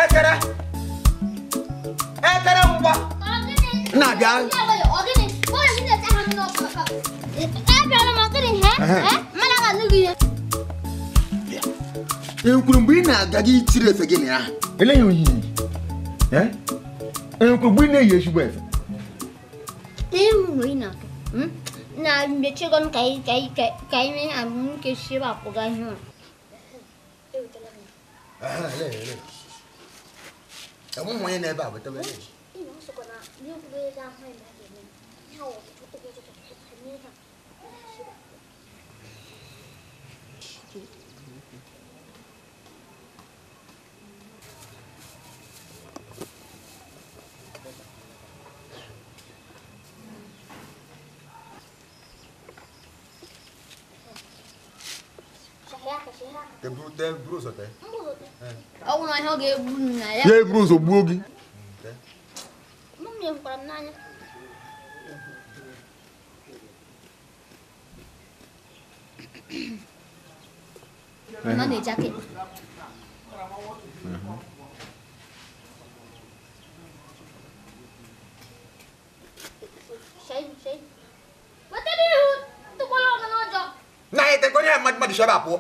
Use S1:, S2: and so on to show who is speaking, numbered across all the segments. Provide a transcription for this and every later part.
S1: Ekere. Ekere ngwa. Na bịa. Ekwuru mgbe ị na-aga gị tiri efe gị na ya. Eleghị ohihi. Eh? Ekwuru mgbe ị na-eyi ezigbo efe.
S2: Na mechego ka ka ime amụ nke shiba apụga ihe.
S1: Ah, le le. Amụ nwa na ebe a bata ebe. Ya eburu ụzọ gbuo gị. Na ete konye mmadụ shebe apụọ.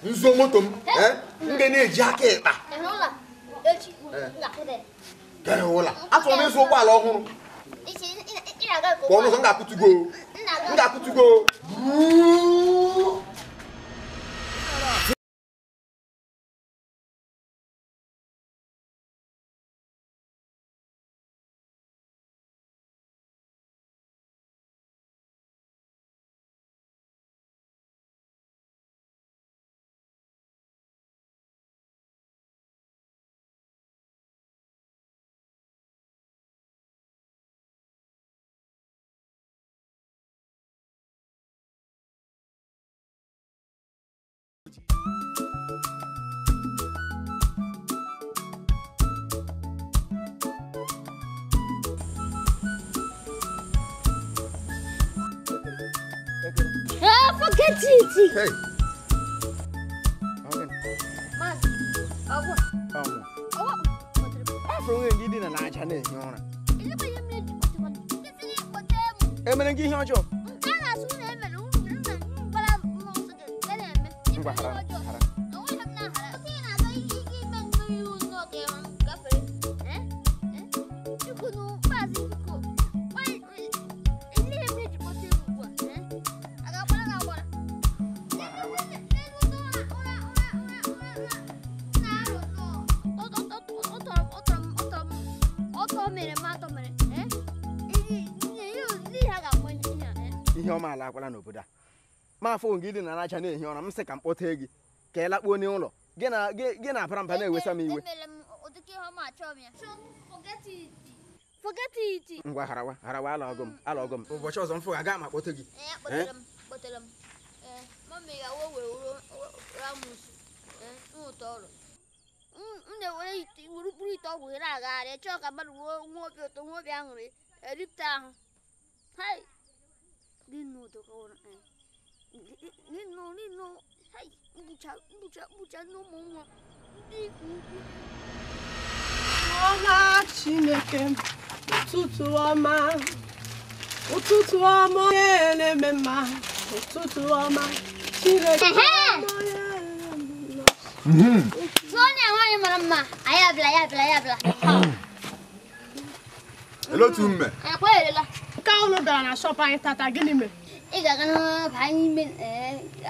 S1: Nzo moto m, eh? Ndị na-eji aka ịkpa. Kere ụla. Afọ m ịzụ ụgbọala ọhụrụ. Kwa ọnụ ụzọ m ga-akụtugo. M ga-akụtugo.
S2: Forget it.
S1: Hey.
S2: Man,
S3: Ihe ọma ala akwala n'obodo a ma afọ gị dị na aracha na-ehi ụra m sị ka m kpọtee gị ka ị lakpuo n'ụlọ gị na abara mba na-ewesa m iwe. Ngwa harawa harawa ala ọgụ m ala ọgụ m ụbọchị ọzọ m fụ aga m akpọte gị.
S4: Ọla Chineke ụtụtụ ọma ụtụtụ ọma onye na-eme mma ụtụtụ ọma Chineke.
S2: Sonia nwaanyị mara mma anyị abịala ya abịala ya abịala.
S1: Hello Tumme.
S2: Ekwelela.
S4: Ka unu bịara na shop anyị tata gịnị mere?
S2: Ị ga-aga na n'ime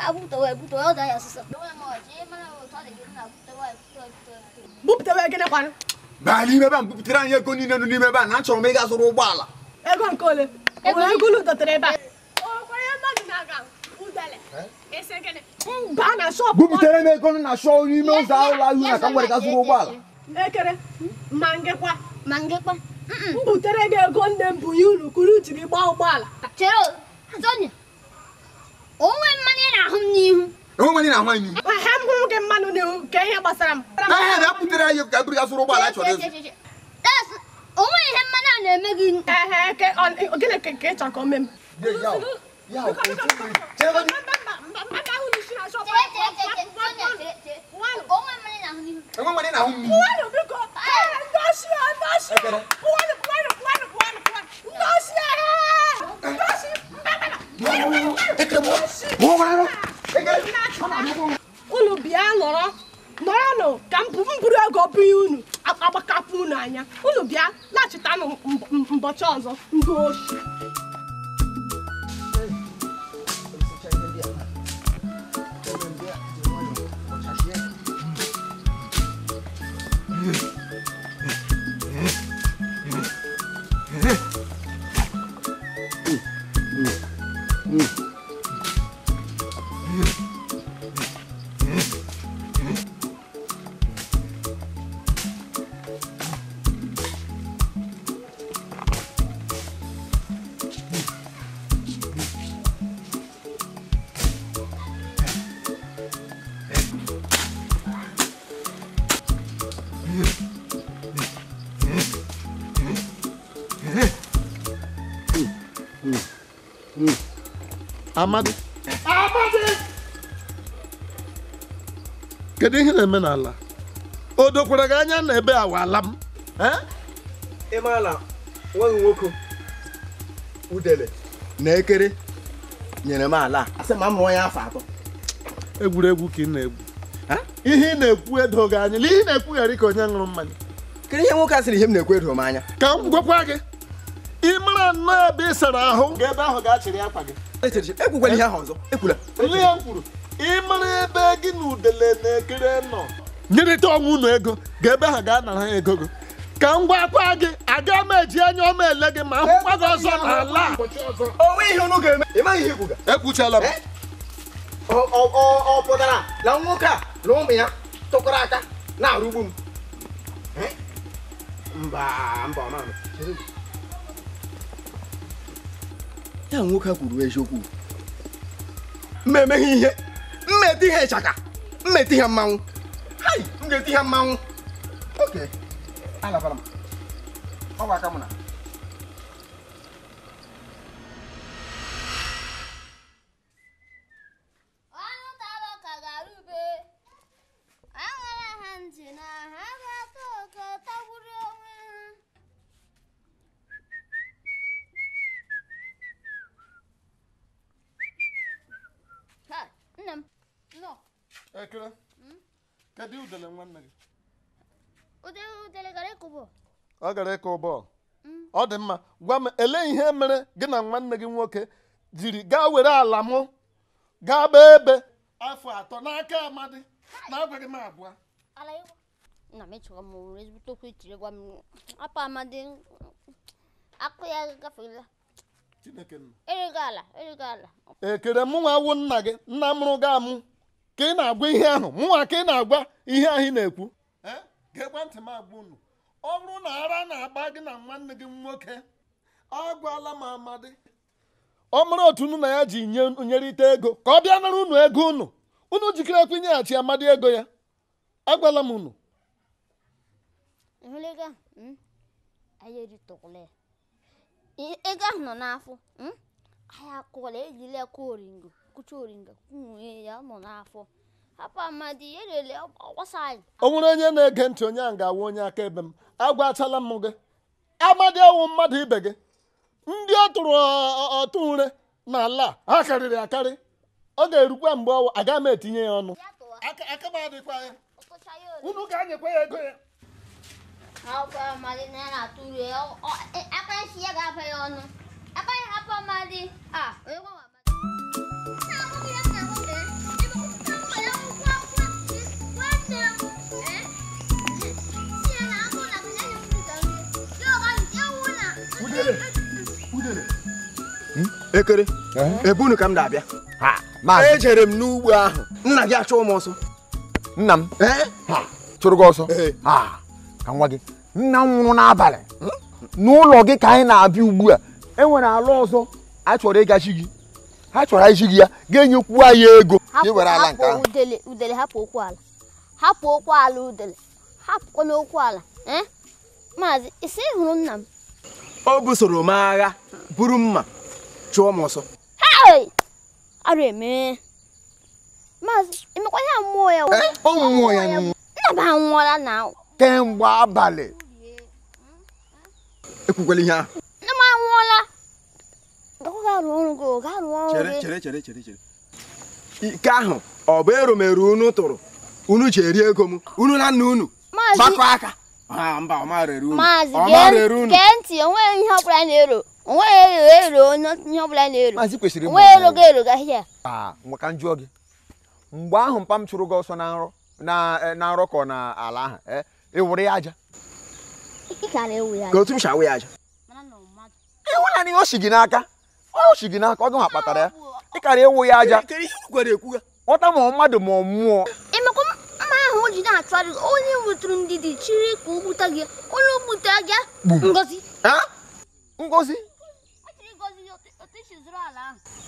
S2: abụtawa ebutewa ọ da ya ọsịsọ.
S4: Bupụtawa gịnị kwanụ?
S1: Baa n'ime ebe a bupụtara anyị ego niile nọ n'ime ebe a na achọrọ m ịga zụrụ ụgbọala.
S4: Ego nke ole? O nwere ego unu dotere ebe a? O nwere mmadụ na-aga udele. Ese gịnị? Baa na shop.
S1: Bupụtara m ego nọ na shop n'ime ụzọ ụlọ ahụ na ka m were ga zụrụ ụgbọala.
S4: Ekere ma ngekwa m butere gị ego nne m bunye unu kuru jiri gbaa ụgbọala.
S2: Chere Sonia, onwe mmanụ na-ahụ m n'ihu.
S1: Onwe mmanụ na-ahụ anyị n'ihu.
S4: Ha m hụrụ gị mmanụ n'ihu ka ihe gbasara m.
S1: Ahịa na butere anyị ka buru ya zụrụ ụgbọala chọrọ ịzụ.
S2: Onwe ihe mmanụ a na-eme gị.
S4: Ehe, ke gịnị ka ị chọrọ ka o mee m? Unu bịa nọrọ nọrọnụ ka m buru ego bunye unu agbakapụ unu anya. Unu bịa laghachitanụ mbọchị ọzọ ndị oshi.
S5: Amadi. Amadi! Kedu ihe na-eme n'ala? O dokwara gị anya na ebe awala m?
S3: Ị maara nwa gị nwoke Udele na Ekere nyere m ala asị ma m rụọ ya afọ 3.
S5: Egwuregwu ka ị na-egwu. Ihe ị na-ekwu edoghị anya. Ihe ị na-ekwugharị ka onye ṅụrụ mmanya.
S3: Kedu ihe nwoke a sịrị ihe m na-ekwu edo m anya?
S5: Ka m gwakwa gị, ị mara nnọọ ebe ị sara ahụ ga ebe ahụ ga-achịrị akwa gị.
S3: Ekwukwala ihe ahụ ọzọ. Ekwula.
S5: Ihe m kwuru, ị mara ebe gị na Udele na Ekere nọ nyerịta onwe unu ego ga ebe ha ga-anara ha ego gị. Ka m gwakwa gị, aga m eji anya ọma ele gị ma ahụkwa gị ọzọ n'ala.
S3: Onwe ihe unu ga-eme. Ị maghị ihe ikwuga.
S5: Ekwuchala m.
S3: Ọ pụtara na nwoke a na ụmụ ya tụkọrọ aka na-arụgbu m. Mba mba ọma. Ya nwoke a kwuru eziokwu. M emeghị ihe. M eti ihe ịchaka. M eti ihe mmanwụ. Hai, m ga-eti ihe mmanwụ. Oke. Alakwara m. Ọ bụ aka m na.
S2: Anụ tara ọka gara ube. Aṅara ha ntị na ha ga-ata oke tagburu onwe ha. Ha, nna m, nọ.
S5: Ekere, kedu Udele nwanne gị?
S2: Udele gara ịkụ bọọlụ.
S5: Ọ gara ịkụ bọọlụ. Ọ dị mma, gwa m elee ihe mere gị na nwanne gị nwoke jiri gaa were ala mụ gaa gbaa ebe afọ 3 n'aka Amadi na-agwaghị m abụọ.
S2: Ala ịwa. Nna m echọrọ m were ezigbote okwu itiri gwa m apa Amadi akụ ya gafeela.
S5: Chineke nna.
S2: Erigo ala, erigo ala.
S5: Ekere mụnwa wụ nna gị, nna mụrụ gị amụ ka ị na-agwa ihe ahụ, mụnwa ka ị na-agwa ihe ahụ ị na-ekwu. Gekwa ntị m agwa unu, ọ bụrụ na ara na-agba gị na nwanne gị nwoke, agwala m Amadi ọ mara otu unu na ya ji nyerịta ego ka ọ bịa nara unu ego unu. Unu jikere ekwe nyeghachi Amadi ego ya. Agwala m unu.
S2: Ego ahụ nọ n'afọ. Anyị akụọla ejila ya kụọ oringo, kụcha oringo, kwunwee ya nọ n'afọ. Hapụ Amadi, erele ọgbasa anyị.
S5: O nwere onye na-ege ntị onye ahụ ga-awụ onye akaebe m. Agwachala m gị. Amadi awụ mmadụ ibe gị. Ndị ọ tụrụ ọtụ ure n'ala ha karịrị akarị. Ọ ga-erukwa mgbe ọwụ aga m etinye ya ọnụ. Aka m adịkwa ya. Unu ga-anyekwa ya ego ya.
S2: Hapụ Amadi na ya na-atụ ure. Aka isi ya ga-aba ya ọnụ. Aka ya hapụ Amadi. Ah, onye gwa m Amadi.
S3: Udele. Ekere, ebunu ka m na-abịa. Ejere m n'ugbo ahụ. Nna gị achọ m ọsọ.
S1: Nna m? Chụrụ gị ọsọ? Ka nwa gị nna m nwụrụ n'abalị n'ụlọ gị ka anyị na-abịa ugbu a. E nwere ala ọzọ a chọrọ ịgachi gị. Ha chọrọ iji gị ya ga-enyekwu anyị ego. Were ala nke ahụ.
S2: Udele hapụ okwu ala. Hapụ okwu ala udele. Hapụkwa n'okwu ala. Maazị, isi hụrụ nna m.
S3: O busoro m agha buru mma chụọ m ọsọ.
S2: Hey! Arụ eme. Maazị, emekwa ya mmụọ ya.
S1: Ọ mmụọ ya.
S2: Nna m anwụọla na.
S1: Kemgbe abalị.
S3: Ekwukwala ihe ahụ.
S2: Nna m anwụọla. Gaa rụọ ọrụ gị, gaa rụọ ọrụ gị.
S3: Chere. Ike ahụ ọ bụ eromeru unu tụrụ. Unu ji eri ego m. Unu na nna unu. Gbakọ aka. Mba, ọ mara ere unu.
S2: Maazị, gee ntị, onweghị ihe ọbụla na-ero. Onweghị ero ihe ọbụla na-ero.
S1: Maazị kwesịrị ịmụ.
S2: Onweghị ero ga-ero ga ahịa.
S1: Ka m jụọ gị. Mgbe ahụ mpa m chụrụ gị ọsọ na nrọ na nrọ ka ọ na ala ahụ, ị wụrụ ya aja.
S2: Ị ka na-ewu ya aja.
S3: Ka otu m si awụ ya aja.
S1: Ịhụnanya ihe o si gị n'aka. Ọ si gị n'aka, ọ gị kpatara ya. Ị kara ịwụ ya aja. Ghọta ma mmadụ ma mmụọ.
S2: Emekwa mma ahụ o ji na-achụgharị onye wetụrụ ndidi chiri ka o gbuta gị. Onye o gbuta gị Ngozi.
S1: Ngozi?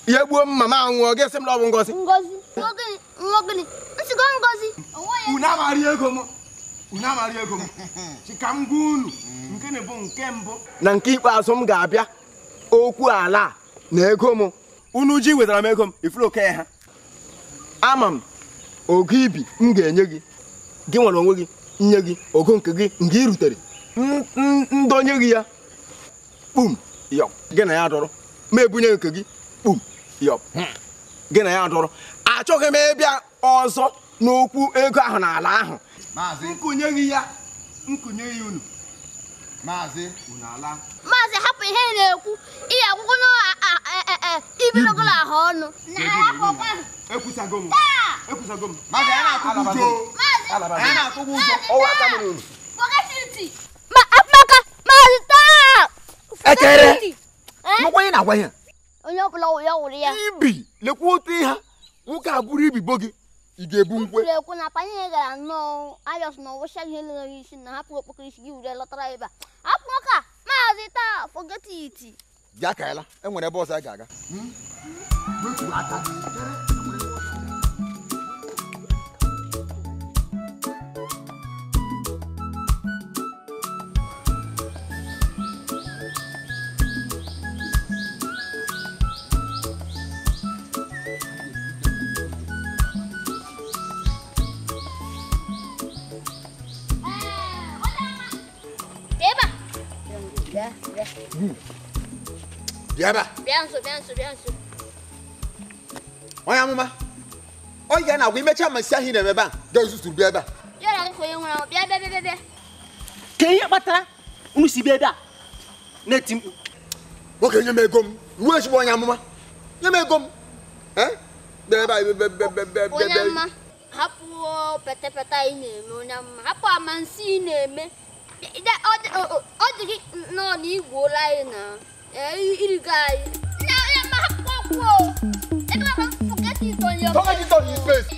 S3: Ya gbuo mma m anwụọ gị sị m na ọ bụ Ngozi.
S2: Ngozi. Nwa gịnị? Nsigo Ngozi.
S3: Unu amara ego m. Unu amara ego m. Chika m gwa unu nke na bụ nke mbụ na nke ikpeazụ m ga-abịa okwu ala na ego m. Unu ji wetara m ego m ifuru oke ha. Ama m ogo ibi m ga-enye gị. Gị nwere onwe gị nye gị ogo nke gị nke ị rutere. Ndonye gị ya kpum yọp gị na ya dọrọ. Ma ebunye nke gị kpum yọp gị na ya dọrọ. Achọghị m ịbịa ọzọ n'okwu ego ahụ na ala ahụ. Nkunye gị ya nkunye ya unu.
S1: Maazị
S3: unu ala.
S2: Maazị hapụ ihe ị na-ekwu. Ihe akwụkwọ na ibidogola ahụ ọnụ.
S3: Ekwusago m. Ekwusago m.
S1: Maazị a na-atụ ụjọ. A na-atụ ụjọ. Ọwa aka m n'olu.
S2: Ma apaka maazị taa.
S1: Ekere. Nukwu onye na-agwa ihe.
S2: Onye ọbụla ya wụrụ ya.
S1: Ibi lekwa otu ihe nwoke a bụrụ ibi bo gị. Ị ga-ebu nkwe.
S2: Ekwu na panye gara nnọọ ayọs na ọwụcha ihe lere isi na hapụ okpokoro isi gị were lọtara ebe a. Hapụ nwoke a maazị taa forget it.
S1: Bịa ka ịla e nwere ebe ọzọ a ga-aga. Bịa ebe a.
S2: Bịa nso.
S1: Onye amụma, ọ ya na-agwa imecha masị ahụ ị na-eme ebe a ga-ezuzu bịa ebe a.
S2: Bịa.
S6: Ka ihe kpatara unu si bịa ebe a na-eti mkpu.
S1: Nwoke nye m ego m, uwe ezigbo onye amụma. Nye m ego m. Bịa ebe a bịa.
S2: Onye amụma, hapụ petepete ị na-eme onye amụma. Hapụ amansi ị na-eme. Ọ dị gị nọ na igwuola anyị na irigo anyị. Nna ma hapụ okwu o. Forget it on your
S1: Forget it on his face.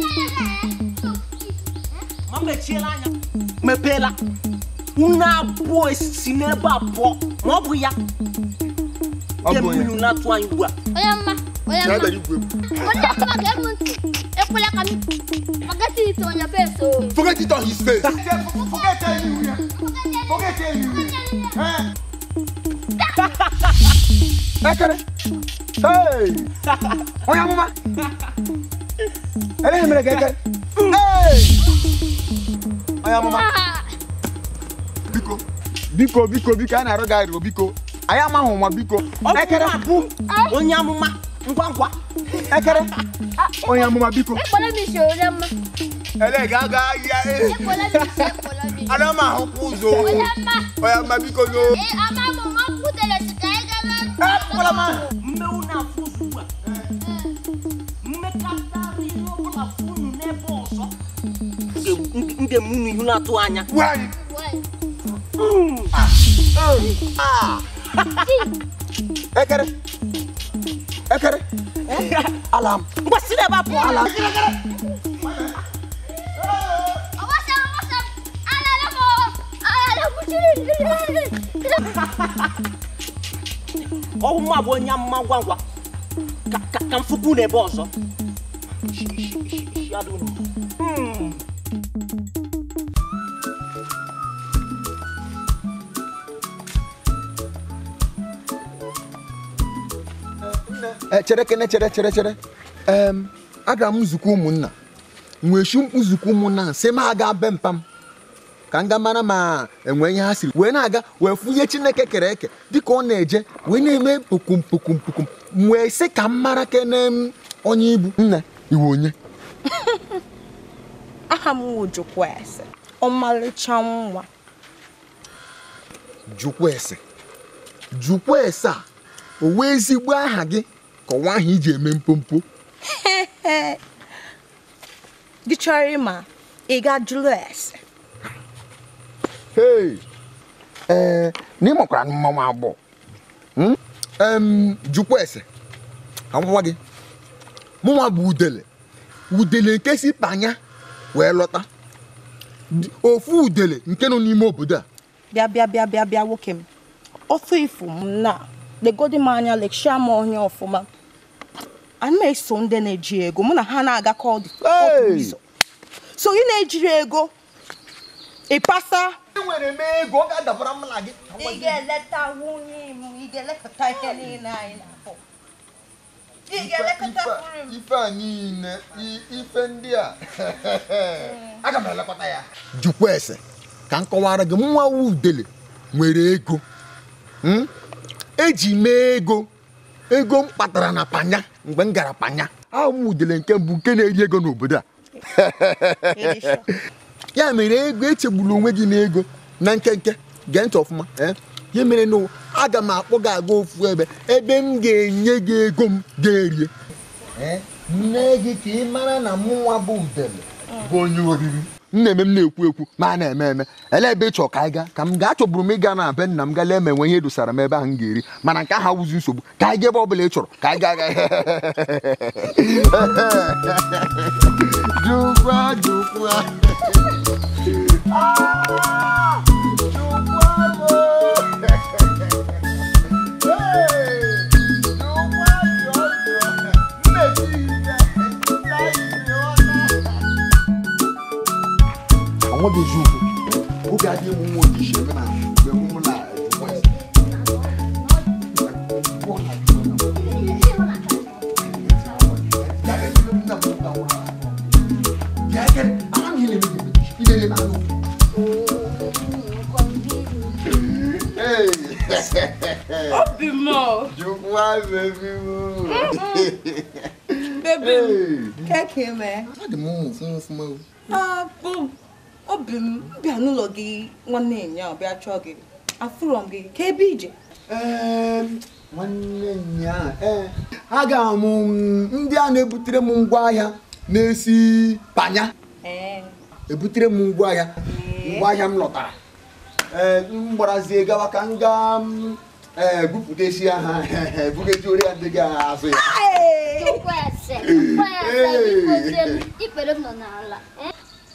S6: Ma mechiela anya. Mepeela. Unu abụọ si n'ebe a pụọ ma ọ bụ ya.
S1: Ọ bụ ya.
S6: Unu na-atụ anyị ugbu a.
S2: Onye mma, onye mma. Onye mma ga-emu ntị. Ekwela ka m forget it on your face o.
S1: Forget it on his face. Forget anywhere. Forget anywhere. Ekere. Hey! Onye amụma. Ele mere ka ekere. Hey! Onye amụma. Biko. Biko biko biko a na-arụ gị arịrịọ biko. Anyị amaghị nwa biko. Ekere.
S6: Onye amụma ngwa ngwa.
S1: Ekere. Onye amụma biko.
S2: Ekwela m isi onye amụma.
S1: Ele ga-aga ya.
S2: Ekwela m isi ekwela m isi.
S1: Ana m ahụkwa ụzọ.
S2: Onye amụma.
S1: Onye amụma biko no.
S2: Ee, ama m ma kwutere si ka anyị gaa.
S1: Ekwela m ahụ.
S6: Mmewu na-afụ ụzọ ugbu a. Mmekọta ihe ọbụla fụ unu n'ebe ọzọ. M ga-eme unu ihu na-atụ anya.
S1: Ekere. Ekere. Alam.
S6: Ngwa si n'ebe a pụọ.
S1: Alam.
S6: Ọ mma bụ onye amụma ngwa ngwa ka m fukwu n'ebe ọzọ.
S1: Chere kene chere chere chere. Aga m nzukọ ụmụnna. Nweshi nzukọ ụmụnna sị m aga be mpam. Ka nga mara ma enwe ihe ha siri wee na-aga wee fụnye Chineke kere eke dịka ọ na-eje wee na-eme pukum pukum pukum wee sị ka m mara kene m onye ibu nna iwe onye.
S4: Aha m wụ Jukwuese, ọmalịcha nwa.
S1: Jukwuese, Jukwuese a o wee ezigbo aha gị ka ọnwa ahụ iji eme mpompo.
S4: Gị chọrọ ịma ị ga jụrụ ese.
S1: Hey, na ịmakwara mmanwụ agbọ. Jukwuese, ka m gwa gị, mụnwa bụ udele. Udele nke si Panya wee lọta. Ofu udele nke nọ n'ime obodo a.
S4: Bịa bịa bịa bịa bịa nwoke m. Otu ifu m na legodi m anya lekshia m ọhịa ọfụma. Ana m eso ndị na-eji ego mụ na ha na-agakọ ọdụ ụzọ. So ị na-ejiri ego ị pasa.
S1: Enwere m ego ọ ga-adabara m na gị.
S4: Ị ga-eleta nwunye m, ị ga-elekọta ihe niile anyị na-afọ. Ị ga-elekọta nwunye m.
S1: Ife a niile, ife ndị a. Aga m elekọta ya. Jukwuese, ka m kọwara gị, nwa udele nwere ego. Eji m ego ego m kpatara na Panya mgbe m gara Panya. Ahụ m udele nke mbụ nke na-eri ego n'obodo a. Ya mere ego echegbula onwe gị n'ego na nkenke. Gee ntị ọfụma. Ihe mere na aga m akpọ gị aga ofu ebe ebe m ga-enye gị ego m ga-erie. Nne gị ka ị mara na mụnwa bụ udele bụ onye oriri. M na-eme m na-ekwu ekwu ma a na-eme eme. Ele ebe ị chọrọ ka anyị gaa ka m gaa chọburu m ịga na be nna m gaa lee ma enwe ihe dosara m ebe ahụ m ga-eri mana nke ahụ awụzi nsogbu ka anyị gaa ebe ọ bụla ị chọrọ ka anyị gaa gaa. Jukwa jukwa. Oge eziokwu oge adịghị m nwa oji eme na mgbe mụ na
S4: Obi m.
S1: Jukwa baby m.
S4: Baby m. Keke me.
S1: Adị m ọfụma o.
S4: Ah, boom. Obi m bịa n'ụlọ gị nwanne nya bịa chọọ gị. Afụrọ m gị ka ebe ije.
S1: Nwanne nya aga m ndị a na-ebutere m ngwaahịa na-esi Panya. Ebutere m ngwaahịa ngwaahịa m lọtara. M gbarazie gawa ka m gaa gwupụtesi ha bugeji ori ya ndị ga-azụ ya.
S2: Jukwuese, Jukwuese, ikpere m nọ n'ala.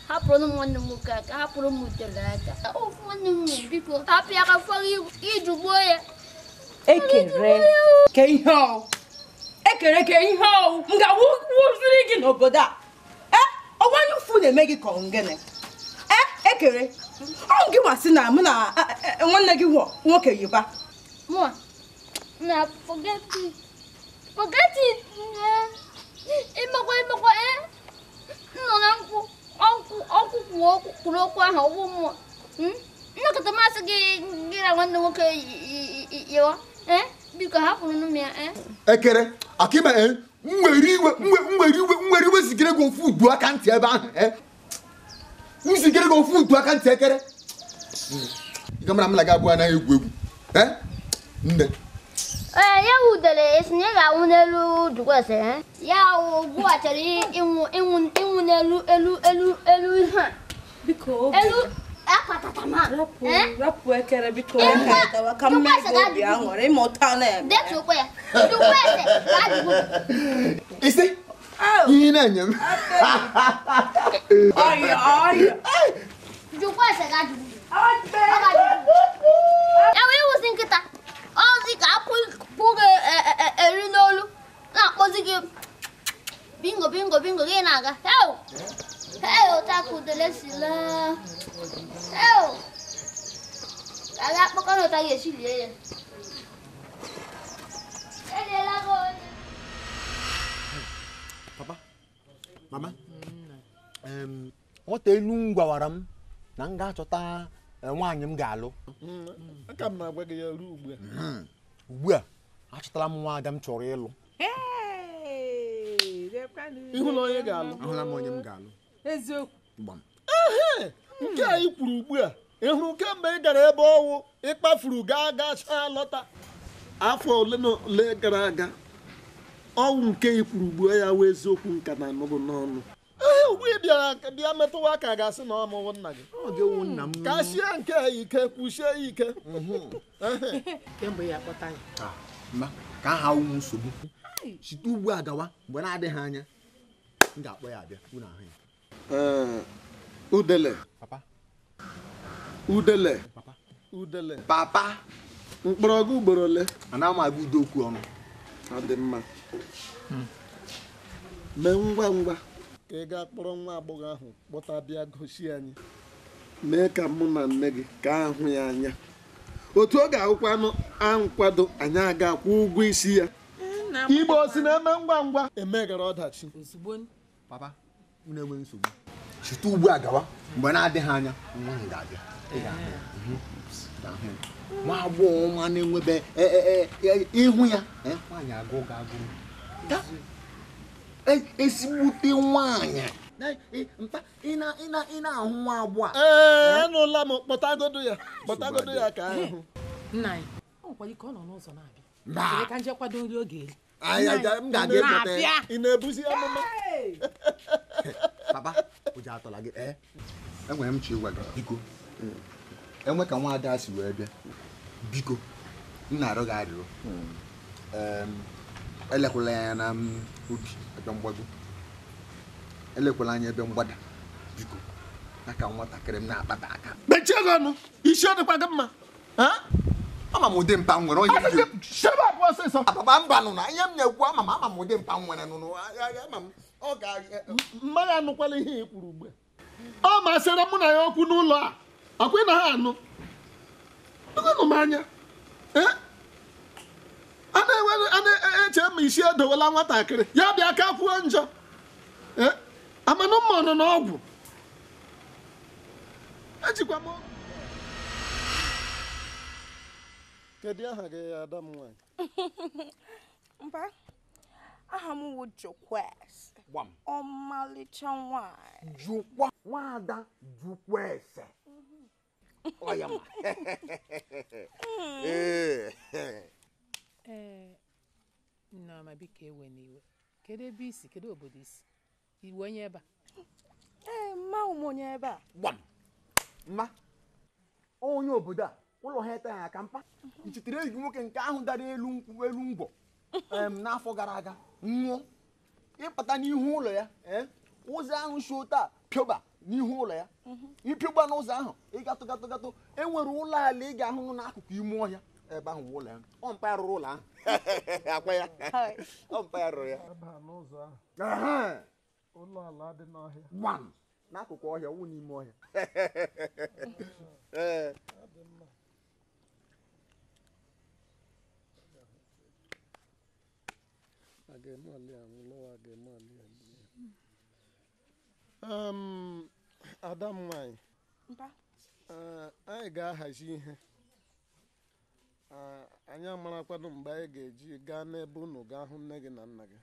S2: Hapụrụ m nwanne m nwoke aka, hapụrụ m udele aka. Ofu nwanne m biko, hapụ ya ka fọrọ iji gbuo ya.
S4: Ekere ke ihe ọ. Ekere ke ihe ọ. M ga-awụziri gị n'obodo a. Ọgbanye ụfụ na-eme gị ka ọ ngene. Ekere, ọ gị masị na mụ na nwanne gị nwoke yiba.
S2: Mụ na forget it. Forget it. Ịmakwa ịmakwa nọ na nkwụ. Ọkwụ kwuru okwu ahụ ọgwụ mmụọ. Nnọkọta masị gị gị na nwanne nwoke yiwa. Biko hapụrụ m ya.
S1: Ekere, akịma nwere iwe zigere gị ofu udu aka ntị ebe ahụ. M zigere gị ofu udu aka ntị ekere. Ị ga mara m na gị abụọ anaghị egwu egwu. Nne.
S2: Ya wudere esi na ị ga-anwụ n'elu Jukwuese. Ya ugbu a chọrọ ịnwụ n'elu elu elu elu ihe a.
S4: Biko.
S2: Elu akpatata ma.
S4: Rapụ ekere biko ka m mee gị obi aṅụrị ịmụta na-eme.
S2: Detuokwa ya. Jukwuese ga-adịgbu.
S1: Isi ihe na-enye m.
S4: Ọyọ ọyọ.
S2: Jukwuese ga-adịgbu. Ọ ga-adịgbu. Bingo bingo gị na-aga. Heo! Heo, ụta ka udele si laa. Heo! Ka a ga-akpọkọ na ụta ga-esi lie ya. Eliela gị onye.
S1: Papa, mama, nwata elu m gwawara m na m ga-achọta nwaanyị m ga-alụ.
S5: Aka m na-agwa gị ya ruo ugbu a.
S1: Ugbu a, achọtala m nwa ada m chọrọ ịlụ.
S5: Ịhụla onye ga-alụ?
S1: Ahụla m onye m ga-alụ.
S4: Eziokwu.
S1: Gbam.
S5: Nke a ị kwuru ugbu a, ị hụrụ kemgbe ị gara ebe ọwụ ịkpafuru gaa gachaa lọta afọ ole na ole gara aga, ọwụ nke ị kwuru ugbu a ya wee eziokwu nka na anụgụ n'ọnụ. Ee, ugbu ị bịara bịa metụwa aka ga-asị na ọ mụwụ nna gị.
S1: Ọ ga-ewu nna m.
S5: Ka sie nke a ike, kwusie ya ike.
S4: Kemgbe ya akpọta ya.
S1: Ma ka aha wụ nsogbu. Site ugbu a gawa mgbe na-adịghị anya, m ga-akpọ ya abịa unu ahụ ya.
S5: Udele.
S1: Papa.
S5: Udele.
S1: Papa.
S5: Udele.
S1: Papa.
S5: Mkpọrọgwụ ugboro ole?
S1: Ana m agụ udo okwu ọnụ.
S5: Ọ dị mma. Mee ngwa ngwa ka ị gaa kpọrọ nwa agbọghọ ahụ kpọta bịa gosi anyị. Mee ka mụ na nne gị ka ahụ ya anya. Otu ọ ga-ahụkwanụ nkwado anyị aga akwụ ụgwọ isi ya. Igbo si na-eme ngwa ngwa emegara ọdachi.
S4: Ozugbo.
S1: Papa, unu enweghị nsogbu. Site ugbu a gawa mgbe na-adịghị anya nwa ahụ ga-abịa. Ị ga-ahụ ya. Nwa agbọghọ nwa na-enwebe ịhụ ya nwaanyị agụ ga-agụ. Ezigbote nwaanyị. Ị na-ahụ nwa agbọghọ a.
S5: Ee, anụla m, kpọtagodo ya. Kpọtagodo ya ka ahụ.
S4: Nna anyị, ọ nwekwara ike ọ nọ n'ụzọ na-abịa. Chere ka nje kwado nri oge eri.
S1: M ga-aga ịkpọta ya.
S5: Ị na-ebuzi amụma?
S1: Papa, ụjọ atọla gị. Enwere m chi ịgwa gị, biko. Enwe ka nwa ada si wee bịa. Biko, m na-arịọ gị arịrịọ. Elekwala ya na obi ebe mgbago. Elekwala anya ebe mgbada. Biko, aka nwatakịrị m na-akpata aka.
S5: Mechie gị ọnụ, isi ọ dịkwa gị mma.
S1: Ama m ụdị mpa m nwere onye
S5: Shebe abụọ ọsịsọ.
S1: Papa, mba nụ na ihe m na-ekwu ama m ama m ụdị mpa m nwere nụnụ. Ama m ọ ga
S5: mmadụ anụkwala ihe ị kwuru ugbu a. Ọ masịrị mụ na ya okwu n'ụlọ a. Ọkwa ị na ha anụ. Nụ m anya. A na-eche ma isi edowela nwatakịrị ya bịa ka kwuo njọ. Amanụ mma nọ n'ọgwụ. Ejikwa m. Kedu aha gị ada m nwaanyị?
S4: Mba, aha m wụ Jukwese. Ọmalịcha nwaanyị.
S1: Jukwa nwaada Jukwese. Ọ ya ma.
S4: Ee, Nneọma, biko ewe n'iwe. Kedu ebe isi? Kedu obodo isi? Iwe onye ebe a? Ee, mma ụmụ onye ebe a.
S1: Gbam. Mma, onye obodo a, ụlọ ha eteghị aka mpa. Nchetere enyi nwoke nke ahụ dara elu nkwụ elu ngwọ n'afọ gara aga nwụọ. Ịpụta n'ihu ụlọ ya, ụzọ ahụ si taa pịọba n'ihu ụlọ ya. Ịpịọgba n'ụzọ ahụ, ị gatụ gatụ gatụ, enwere ụlọ ala ị ga-ahụ n'akụkụ ime ọhịa. Ebe ahụ bụ ụlọ ya. Ọ mpa ya rụrụ ụlọ ahụ. Akwa ya. Ọ mpa ya rụrụ ya.
S5: Ụlọ ala dị n'ọhịa.
S1: Gbam! N'akụkụ ọhịa, wụ n'ime ọhịa. Ee.
S5: Ada m nwaanyị, anyị ga-ahazi ihe. Anyị amarakwanụ mgbe anyị ga-eji gaa n'ebe unu gaa hụ nne gị na nna gị.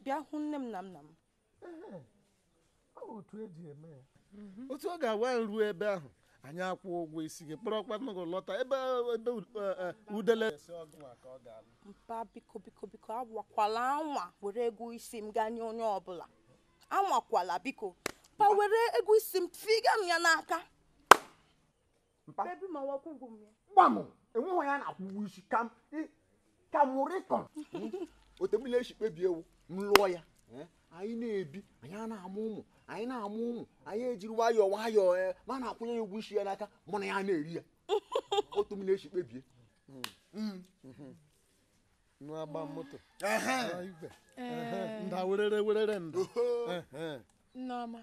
S4: Bịa hụ nne m na nna m.
S5: Otu eji eme ya. Otu ọ ga-awa ruo ebe ahụ, anyị akwụ ụgwọ isi gị kpọrọkwanụ gị lọta ebe ebe udele.
S4: Mpa, biko biko biko, anwakwala anwa were ego isi m gaa nye onye ọbụla. Anwakwala biko. Mpa, were ego isi m figa m ya n'aka.
S1: Mpa.
S4: Bebi ma wakwụ ụgwọ m ya.
S1: Gbam! Enweghị onye a na-akwụ ụgwọ isi ka m rịkọm. Otemile esi kpebie ewu m lụọ ya. Anyị na-ebi, anyị na-amụ ụmụ, anyị na-amụ ụmụ, anyị ejiri nwayọọ nwayọọ ma na-akwụnye ya ụgwọ isi ya n'aka, mụ na ya na-eri ya. Otu m na-esi kpebie.
S5: Nụ agba moto. Igwe. Nda werere werere nda.
S4: Nneọma,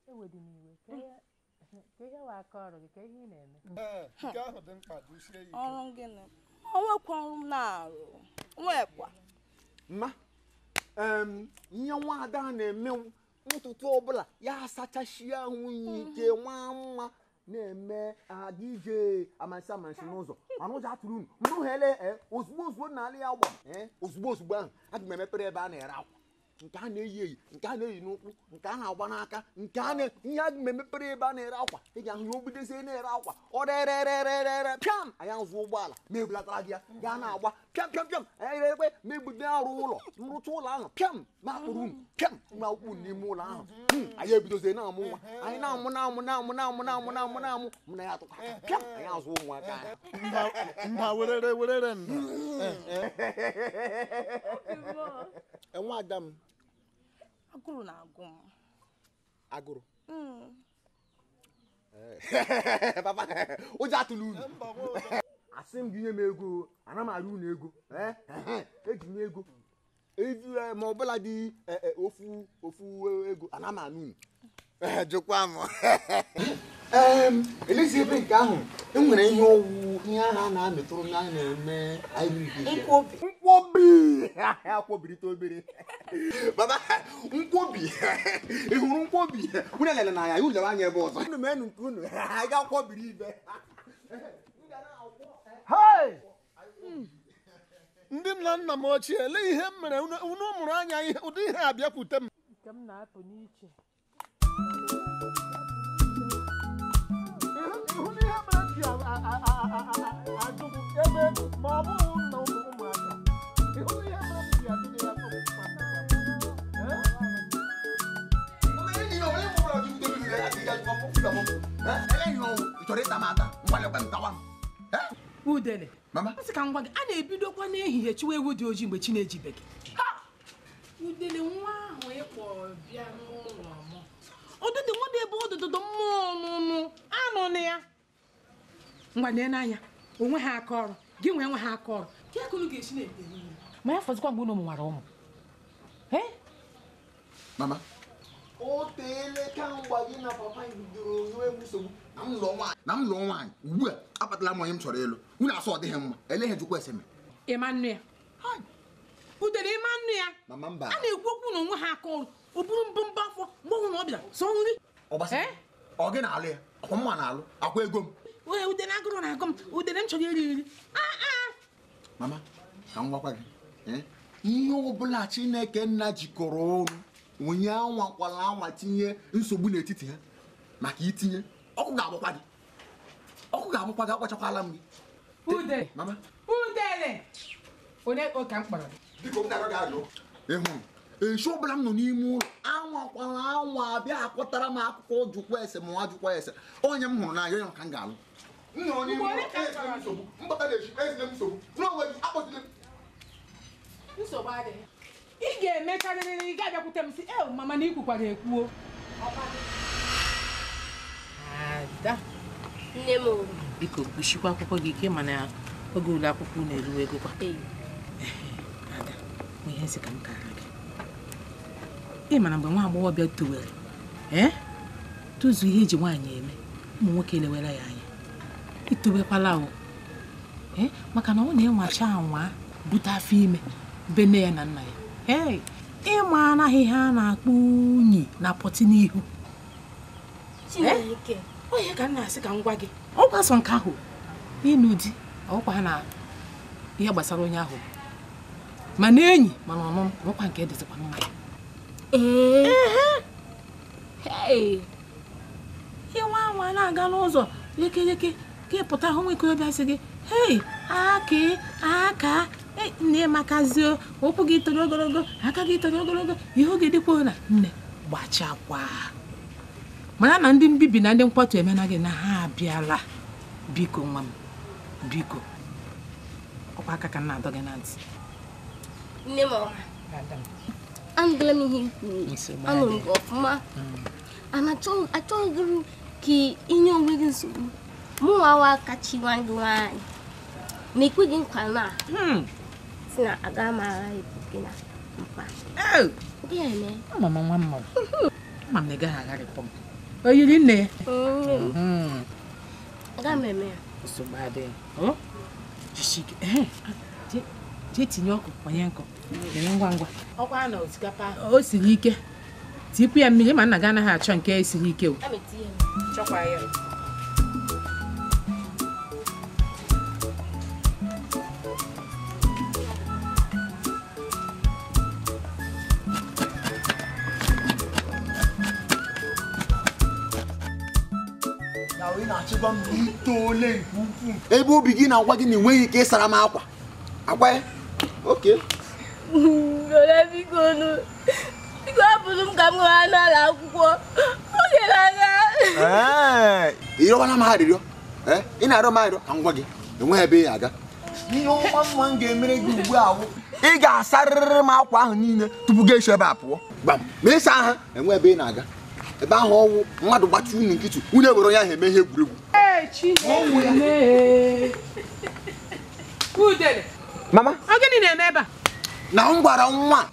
S4: ewedị m iwe. Ka ihe wa aka ọrụ gị, ka ihe ị na-eme.
S5: Nke ahụ dị mkpa, dusie ya ike.
S4: Ọrụ gịnị? Onwekwa ọrụ m na-arụ. Nwekwa.
S1: Mma, ihe nwaada na-eme ntụtụ ọbụla ya asachasị ahụ ike nwa mma na-eme aga ije amasị amasị n'ụzọ mana ụjọ atụrụ unu mrụ ha ele ozugbo ozugbo n'ala ya gba ozugbo ozugbo ahụ aga m emepere ebe a na-ere akwa nke a na-eyi eyi nke a na-eyi n'ụkwụ nke a na-agba n'aka nke a na ihe aga m emepere ebe a na-ere akwa ị ga-ahụ ya obidozie na-ere akwa ọ rerererere pịam anyị azụ ụgbọala ma ebulatara gị ya gaa na-agba pịam pịam pịam anyị rerekwe ma ebido arụ ụlọ nrụcha ụlọ ahụ pịam ma akpụrụ unu pịam ma ukpu n'ime ụlọ ahụ anyị ebidozie na-amụ nwa anyị na-amụ na-amụ na-amụ na-amụ na-amụ na-amụ na-amụ mụ na ya atụkwa aka pịam anyị azụ ụmụaka anyị
S5: Nda werere werere nda.
S1: Nwa ada m
S4: agụrụ na-agụ m.
S1: Agụrụ? Papa, ụjọ atụla unu. Asị m gị nye m ego, ana m arị unu ego. Eji m ego. Ma ọbụla dị ofu ofu ego, ana m anụ unu. Jụkwa m. Elezi ebe nke ahụ, e nwere ihe ọwụ ihe ahụ a na-amịtụrụ n'anya na-eme
S4: Nkwobi.
S1: Nkwobi! Akwobirite obere. Baba, nkwobi. Ị hụrụ nkwobi? Unu elele na ya, unu anya ebe ọzọ. Unu meenụ nke unu, anyị ga-akwọbiri ibe.
S5: Hey! Ndị nna nna m ochie, elee ihe m mere unu mụrụ anya ihe ụdị ihe a bịakwute m.
S4: Nke m na-apụ n'iche.
S5: Ịhụ na ihe mere m ji ajụ gị ebe ma ọ bụghị na ụmụaka. Ịhụ na ihe mere m ji ajụ gị ya
S4: Udele,
S1: Mama,
S4: asị ka m gwa gị, a na-ebidokwa n'ehihie chụwa ewu dị ojii mgbe chi na-ejibeghị. Udele nwa ahụ ịkpọ bịa n'ụlọ m. Ọdụdụ nwa dị ebe ọdụdụ mmụọ ọnụnụ anụ na ya. Ngwa nee n'anya, onwe ha aka ọrụ, gị nwee nwe ha aka ọrụ. Ka unu ga-esi na-ete nri. Ma ya fọzikwa mgbe unu mụwara ụmụ.
S1: Mama, o teele kamgbe gị na papa bidoro nyewe m nsogbu na m lụọ nwaanyị ugbu a akpatala m onye m chọrọ ịlụ unu asọ ọ dịghị mma ele ihe jụkwa ese m.
S4: Ịma nnu ya. Udele ịma nnu ya.
S1: Mama mba.
S4: A na-ekwu okwu na onwe ha aka ọrụ o buru mbọ afọ mgbe ọnwụ na ọ bịara sọ nri.
S1: Ọ gbasara ọ gị na-alụ ya ọkwa mma na-alụ akwa ego m.
S4: Ee, udele agụrụ na-agụ m udele m chọrọ iri nri.
S1: Mama, ka m gwakwa gị ihe ọbụla Chineke nna jikọrọ ọnụ onye anwakwala anwa tinye nsogbu n'etiti ha maka itinye ọkụ ga-agbakwa gị ọkụ ga-agbakwa gị akpachakwala m gị.
S4: Udele.
S1: Mama.
S4: Udele. Onye ka m kpọrọ gị?
S1: Biko m ga-arịọ gị arịọ. Ị hụrụ echi ọbụla m nọ n'ime ụlọ anwakwala anwa abịa akpọtara m akụkọ jụkwa ese ma nwa jụkwa ese onye m hụrụ n'anya onye ka m ga-alụ. M nọrọ n'ime ụlọ ezile m nsogbu mgbata na-echi ezile m nsogbu n'onwe gị akpọzile m.
S4: Nsogbu adịghị. Ị ga-emecharịrị ị ga-abịakwute m sị e mama na ikwukwara ekwuo. Ada.
S2: Nne m.
S4: Biko kpuchikwa akwụkwọ gị ike mana oge ụlọ akwụkwọ unu eruo ego kwa. Ada, ihe nsị ka m kara gị. Ị mara mgbe nwa agbọghọbịa towere tozuo ihe eji nwaanyị eme ụmụ nwoke elewere ya anya itobekwala o maka na ọ na-enwacha anwa bute afọ ime be nne ya na nna ya. Ịma anaghị ihe a na-akpọ unyi na pọtị n'ihu.
S2: Chineke.
S4: Onye ka m na-asị ka m gwa gị ọkwa sọ nke ahụ ịnụ di ọkwa na ihe gbasara onye ahụ mana enyi mana ọnụnụ ọkwa nke dịzikwa mma. Ihe nwa anwa na-aga n'ụzọ lekeleke ka ịpụta hụ nwa ikorobịa sị gị hei aka aka nne makazie ụkwụ gị toro ogologo aka gị toro ogologo ihu gị dịkwa na nne gbachakwa mara na ndị mbibi na ndị nkwatu emena gị na ha abịala. Biko nwa m biko ọkwa aka ka m na-adọ gị na ntị.
S2: Nne m ọma, anụla m ihe i kwuru, anụrụ m gị ọfụma. Achọghị m ka inye onwe gị nsogbu. Mụ nwa kachi nwa gị nwaanyị na-ekwe gị nkwa na si na aga m agha ebu gị na mkpa.
S7: Ama m nwa mmadụ. Ama m na ị gaghị agharịpụ m. O yiri nne ya?
S8: Aga m eme ya.
S7: Nsogbu adịghị. Jisie ike. Jee tinye ọkụ kwanye nkụ. Mere ngwa ngwa. Ọkwa na osikapa o siri ike. Tipụ ya mmiri ma nna gị anaghị achọ nke siri ike o. Chọkwa ya.
S1: Ebe obi gị na-agwa gị na enweghị ike ịsara m akwa akwa ya oke
S8: biko hapụrụ m ka m gaa n'ụlọ akwụkwọ oge na-aga.
S1: Ịrịọwana m arịrịọ ị na-arịọ m arịrịọ ka m gwa gị enweghị ebe ị aga. Ihe ọma mma m ga-emere gị ugbu a wụ ị ga-asarịrị m akwa ahụ niile tupu gị esi ebe a pụọ. Gbam ma ịsa ha enwe ebe ị na-aga. Ebe ahụ ọnwụ mmadụ gbachi unu nkịtị unu ewere onye ahụ eme ihe egwuregwu. Mama,
S7: ọ gịnị na-eme ebe a?
S1: Na m gwara nwa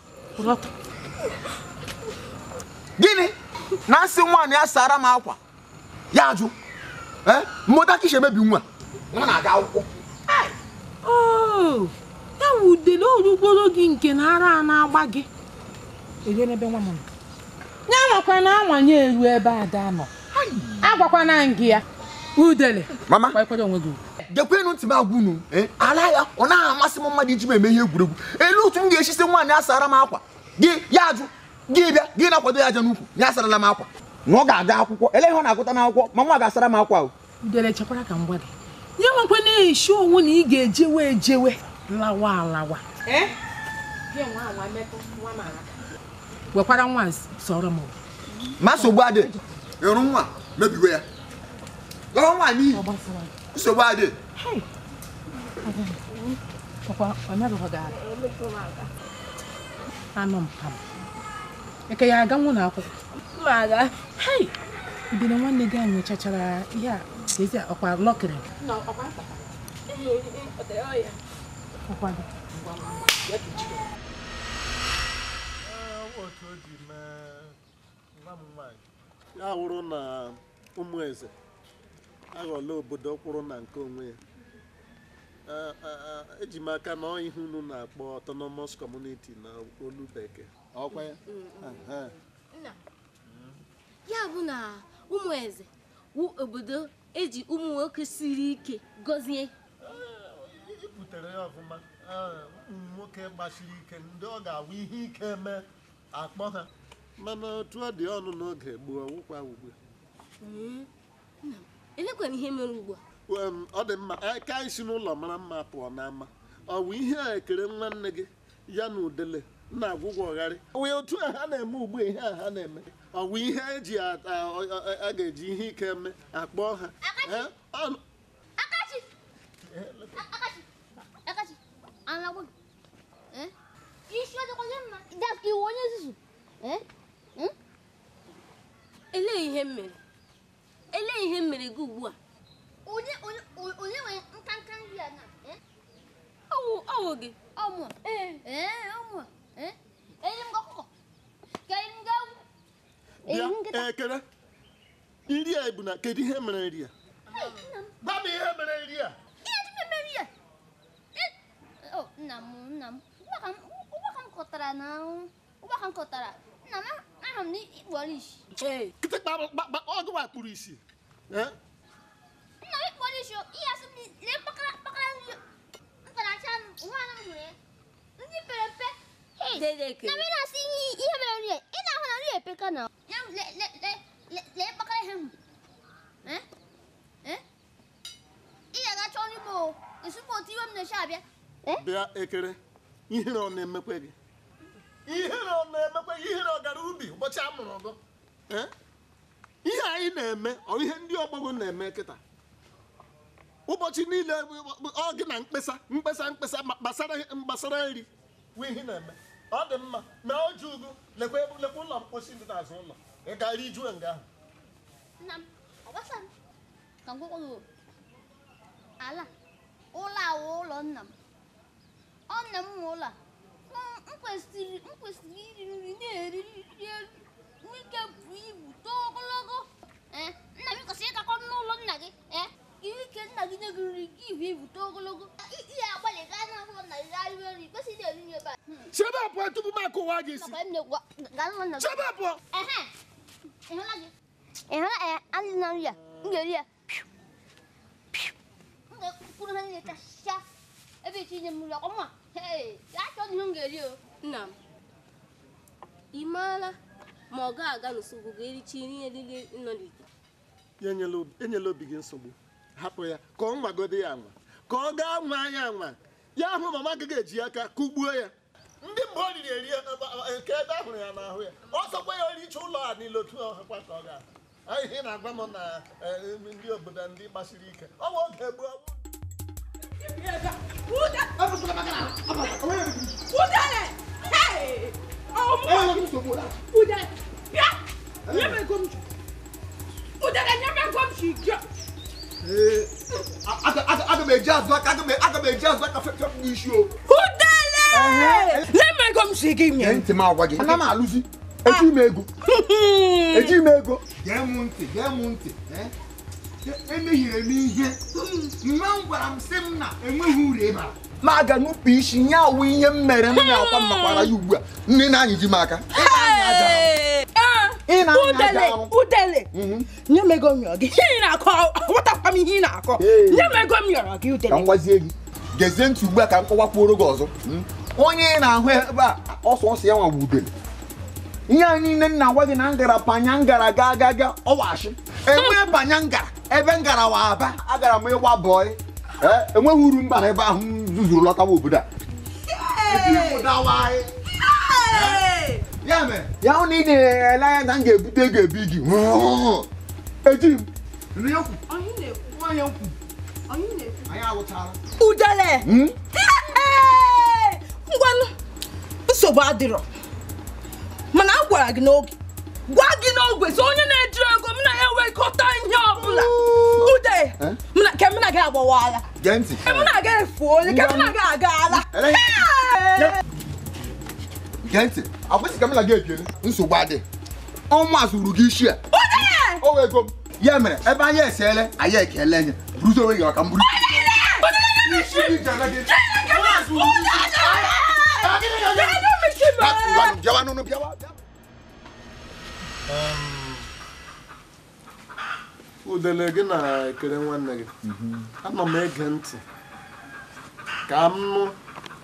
S1: gịnị na nsị nwa na ya sara m akwa ya ajụ mmụta ka isi emebi nwa nwa na-aga akwụkwọ.
S7: Ya wudele orugboro gị nke na ara a na-agba gị erie n'ebe nwa m nọ. Ya nwakwa na anwanye eru ebe ada nọ. Agwakwana gị ya udele.
S1: Mama,
S7: kwakwara onwe gị.
S1: Gekwenụ ntị m agwa unu ala ya ọ naghị amasị m mmadụ iji m eme ihe egwuregwu. Elu otu m ga-esi nwaanyị asara m akwa gị ya ajụ gị bịa gị na-akwado ya aja n'ukwu ya asarala m akwa na ọ ga-aga akwụkwọ ele ihe ọ na-agụta n'akwụkwọ ma nwa ga-asara m akwa o.
S7: Udele chekwara ka m gwa gị nye nwekwe na-eshi onwe na ị ga-ejewe ejewe lawa alawa. Wekwara nwa sọrọ m.
S1: Ma nsogbu adị ịrụ nwa mebiwe ya lọrọ nwa n'iyi nsogbu adị.
S7: Anụ mpam eke ya aga nwụ na akwụkwọ. Hei udele nwanne gị ahụ nwechachara ihe a ezi ọkwa lọkịrị. Ọkwa gị.
S5: Ya wụrụ na ụmụ eze aghọla obodo kwụrụ na nke onwe ya. Eji m aka na ihe unu na-akpọ autonomous community na olu bekee. Ọkwa ya?
S8: Ya bụ na ụmụ eze wụ obodo eji ụmụ nwoke siri ike gọzie.
S5: I butere ya ọfụma. Ụmụ nwoke gbasiri ike ndị ọ ga-awụ ihe ike mee akpọ ha. Mana otu ọ dị ọnụ n'oge gboo ọwụkwa ugbu a.
S8: Elekwana ihe mere ugbu a.
S5: Ọ dị mma ka anyị si n'ụlọ mara mma pụọ n'ama. Ọ bụ ihe a ekere nwanne gị ya na udele na-agwụgwọ ọgharị. Wee otu a ha na-eme ugbu a ihe a ha na-eme. Ọ bụ ihe eji a ga-eji ihe ike eme akpọ ha.
S2: Akachi! Akachi! Akachi! Alagwa. Isi ọ dịkwa gị mma. Iwu onye nzuzu.
S8: Elee ihe m mere? Elee ihe m mere gị ugbu a?
S2: Onye nwe nkanka nri a na?
S8: Ọwụ gị.
S2: Ọmụ. Ee, ọmụ. Eri m gị ọkụkọ. Ka eri m gị ewu.
S5: Bịa, ekere. Nri a bụ na kedu ihe mere nri a? Gwa m ihe mere nri a.
S2: Ihe dị mere nri a. Nna m, nna m. Ụgbọ ka m kọtara na ụgbọ ka m kọtara. Nna m, ahụ m na ịkpọrọ isi.
S5: Kịtịkpa ọgụwa kpụrụ isi.
S2: Nna m ịkpọrọ isi, ihe asị m lee mkpakara nri nkaracha nwa m hụrụ ya. Ndị pere mpe. Na m na-asị ihe mere nri a, ị na-ahụ na nri epeka na. Ya lee mkpakara ihe m. Ị ga-aga chọọ nri m o. Esukwa otu iwe m na-esi abịa.
S5: Bịa ekere, ihere ọ na-emekwe gị. Ihere ọ na-emekwe gị, ihere ọ gara ubi ụbọchị a mụrụ gị. Ihe anyị na-eme, ọ ihe ndị ọgbọgọ na-eme kịta. Ụbọchị niile ọ gị na mkpesa mkpesa mkpesa gbasara nri wụ ihe na-eme. Ọ dị mma na o ji ugu lekwa ụlọ mkposi dị n'azụ ụlọ. Ị gara ijuo nga ahụ.
S2: Nna m, ọ gbasa m ka m gwakwa gị ala ụlọ awụ ụlọ nna m. Ọ nna m nwe ụlọ a. M kwesịrị iri nri na-eri
S5: gị isi. Chebe pụọ.
S2: Ịhụla gị? Ịhụla anụ na nri a? M ga-eri ya. M ga-ekwuru ha niile kasịa ebe itinye m nri ọkwa. Achọ ihe m ga-eri o.
S8: Nna m, ị maala ma ọ ga-aga n'usogbu ga-ericha ihe niile nọ n'ite.
S5: Enyela obi gị nsogbu. Hapụ ya ka ọ nwagodi ya anwa. Ka ọ gaa nwa ya anwa. Ya hụ mama gị ga-eji aka kụgbuo ya. Ndị mgbe o riri eri nke ebe ahụrụ ya n'ahụ ya. Ọ sọkwa ya oricha ụlọ a niile otu ọhụkwa ka ọ ga. Ihe na-agwa m na ndị obodo ndị gbasiri ike. Ọ bụ oge gboo.
S1: Aga m eji azụ aka aga m eji azụ aka fefepụ n'isi o. Ntị m agwa gị ana m alụzi eji m ego eji m ego gee m ntị gee m ntị emehiere m ihe nwa m gwara m sị m na enweghị uru ịbara ma aga nupụ isi nye awụ ihe m mere m na-akwa m makwara ya ugbu a nne na-anyị ji m aka
S4: Udele nye m ego m yọrọ gị ihe ị na-akọ aghọtakwa m ihe ị na-akọ nye m ego m yọrọ gị Udele
S1: ka m gwazie gị gezie ntị ugbu a ka m kọwakwuoro gị ọzọ onye ị na-ahụ ebe a ọsọ ọsọ ya nwa bụ Udele ihe anyị niile nna agwa gị na ngara panya ngara ga ga ga ọwashi enwee panya ngara ebe ngara wa aba agara m ịgba bọị enweghị uru mba na ebe ahụ m zuzuru lọtawa obodo a ya mere ya hụ na ị na-ele anya na m ga-ebute ego ebi gị eji m
S4: Udele ngwanụ nsogbu adịrọ mana a gwara gị n'oge gwa gị n'ogwe so onye na-eji ego m na-ewekọta ihe ọbụla Ude ke m na gị agbawala ke m na gị efuo ke m na gị agaala
S1: gee ntị akwụsị ka m na gị ebiele nsogbu adị ọnwa zụrụ gị isi a o wee ego m ya mere ebe anyị esele anyị ekele nye buruzi onwe gị maka mburu
S5: Udele gị na-ekele nwanne gị ana m ege ntị ka m nụ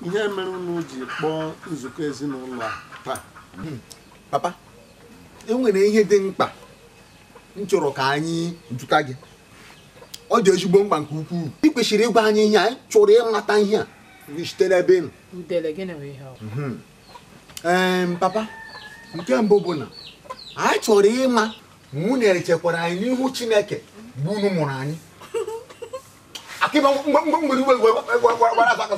S5: ihe mere unu ji kpọọ nzukọ ezinụlọ a taa.
S1: Papa, enwere ihe dị mkpa m chọrọ ka anyị jụta gị. Ọ dị ezigbo mkpa nke ukwuu. Ị kwesịrị ịgwa anyị ihe anyị chọrọ ịmata ihe a site n'ebe ị nọ.
S7: Udele gịnị bụ ihe ọ?
S1: Papa, nke mbụ bụ na anyị chọrọ ịma ma unu echekwara anyị n'ihu Chineke mgbe unu mụrụ anyị. Akiba mgbe wara aka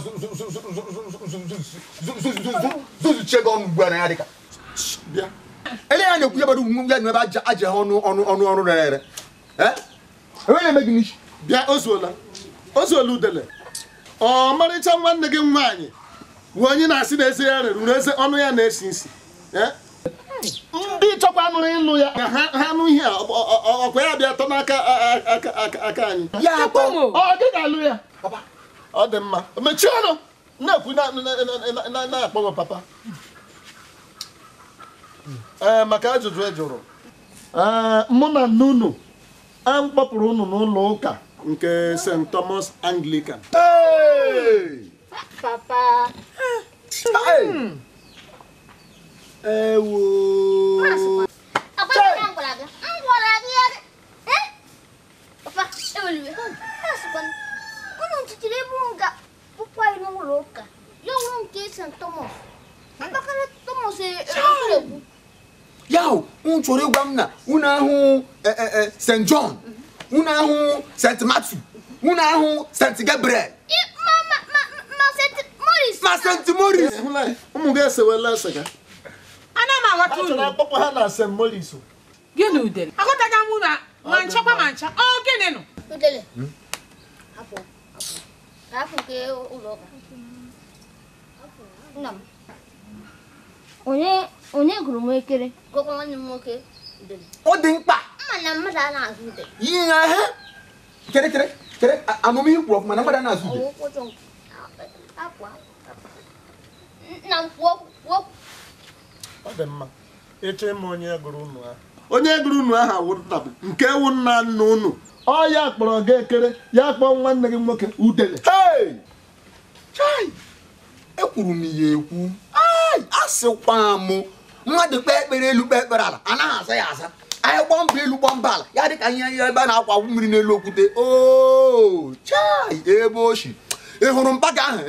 S1: zuzuchie gị ọnụ ugbu a na ya dịka bịa ele ya na-ekwu ya bara ugwu ya na ebe aja ọnụ ọnụ ọnụ ọnụ rere ere enweghị na-eme gị n'isi
S5: bịa ozuola ozuola Udele ọmarịcha nwanne gị nwaanyị bụ onye na-asị na eze ya rere ure eze ọnụ ya na-esi isi ndị chọkwa nụrụ ịlụ ya ha nụ ihe a ọkwa ya bịa tọ n'aka aka anyị ọ gị ga-alụ ya ọ dị mma mechie ọnụ na-ekwu na-akpọghọ papa ee maka ajụjụ e jụrụ mụ na nne unu a kpọpụrụ unu n'ụlọ ụka nke St. Thomas Anglican.
S2: Papa.
S1: Ewo.
S2: Papa, unu ntụtụrụ ebe unu ga-akpụkpọ anyị n'ụlọ ụka ya ọwụrụ nke St. Thomas. Mpakara Thomas ekwu.
S1: Ya unu chọrọ ịgwa m na unu ahụ St. John, unu ahụ St. Matthew, unu ahụ St. Gabriel. Ma St. Maurice.
S5: Ụmụ gị esewela ese ka.
S7: Ana m aghọta unu.
S5: Achọrọ akpọpụ ha na St. Maurice.
S7: Gịnị Udele? Aghọtaghị m na ma nchakwa ma ncha. Ọ gịnị nụ?
S2: Udele. Hapụ. Hapụ nke ụlọ ụka. Nna m. Onye gụrụ m ekere? Gụkwa nwanne m nwoke Udele.
S1: Ọ dị mkpa.
S2: Mma na mmadụ a na-azụ udele.
S1: Ihe ahụ. Kere kere kere amamihe kwuru ọfụma na mmadụ a na-azụ udele.
S2: Nna m kwuo kwuo.
S5: Ọ dị mma. Ịchọ ịma onye gụrụ unu ahụ. Onye gụrụ unu ahụ awụ nna m nke wụ nna nna unu. Ọ ya kpọrọ gị Ekere, ya kpọọ nwanne gị nwoke Udele.
S1: Hey! Chai! Ekwuru m ya ekwu. Ai, asịkwa m mmadụ kpee ekpere elu kpee ekpere ala, anaghị aza ya aza. Anyị gbọọ mbọ elu gbọọ mbọ ala, ya dị ka ihe ebe a na-akwa mmiri n'elu okwute. Oo, chai, ebe oshi. Ị hụrụ mpaga ahụ,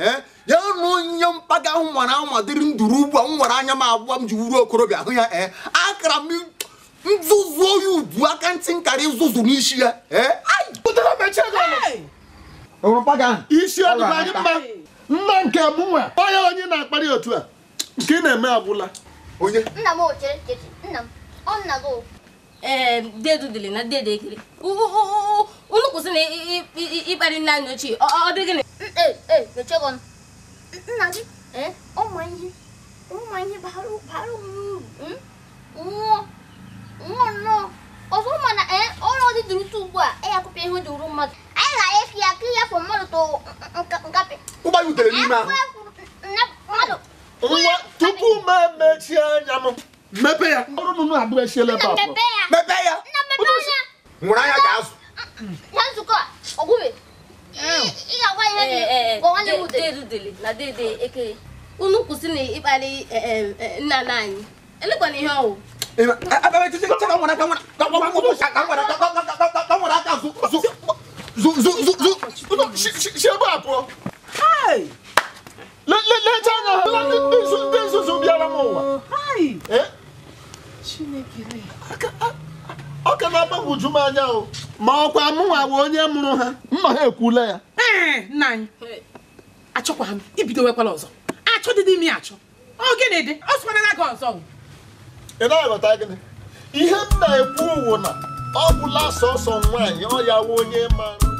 S1: ya nụ onye mpaga ahụ nwara anwa dịrị nduru ugbu a m nwere anya m abụọ m ji wuru okorobịa hụ ya akara m nzuzu oyi ubu aka ntị nkara izuzu n'isi ya.
S5: Isi ọ dịkwa gị mma. Nna nke m nwa onye onye na-akparị otu a nke ị na-eme agwụla.
S1: Onye
S2: nna m chere chere nna m ọ nna gị
S8: dedu dịrị na dede Ekere unu kwụsị na ịkparị nna anyị ochie ọ dị gịnị?
S2: Mechie gị ọnụ. Nna gị ọ ma ihe bara uru nwụọ nwụọ nnọọ ọzọ mana ọrụ dị dịrị ụtụ ugbu a ya akụpịa ihe dị uru mmadụ anyị ga-efi ya ka ya fọ mmadụ tụ nkapị
S1: ụgbanye udere n'ime ahụ
S5: nwa tupu m emechie anya m mepe ya ọrụ nụnụ abụọ esiela ebe a
S1: mepee ya nwụrụ anya ga-azụ
S2: na nzukọ a ọgwụbe ị ga-agwa ihe dị gwa nwanne m udere
S8: dedu dịrị na dede Ekere unu kwụsị na ịkparị nna nna anyị elekwana ihe ọwụ
S5: Si ebe a pụọ. Lecha anya ha ndị nzuzu bịara m ụwa. Ọ ka na-agbagwoju m anya o ma ọkwa mụnwa bụ onye mụrụ ha mma ha ekwula ya.
S7: Nna anyị achọkwa m ibidowekwala ọzọ achọ dị m ya achọ ọ gịnị dị ọ sịkwana gị ọzọ.
S5: Ị na-aghọta gịnị ihe m na-ekwu wụ na ọ bụla sọsọ nwaanyị ọ ya wụ onye mara.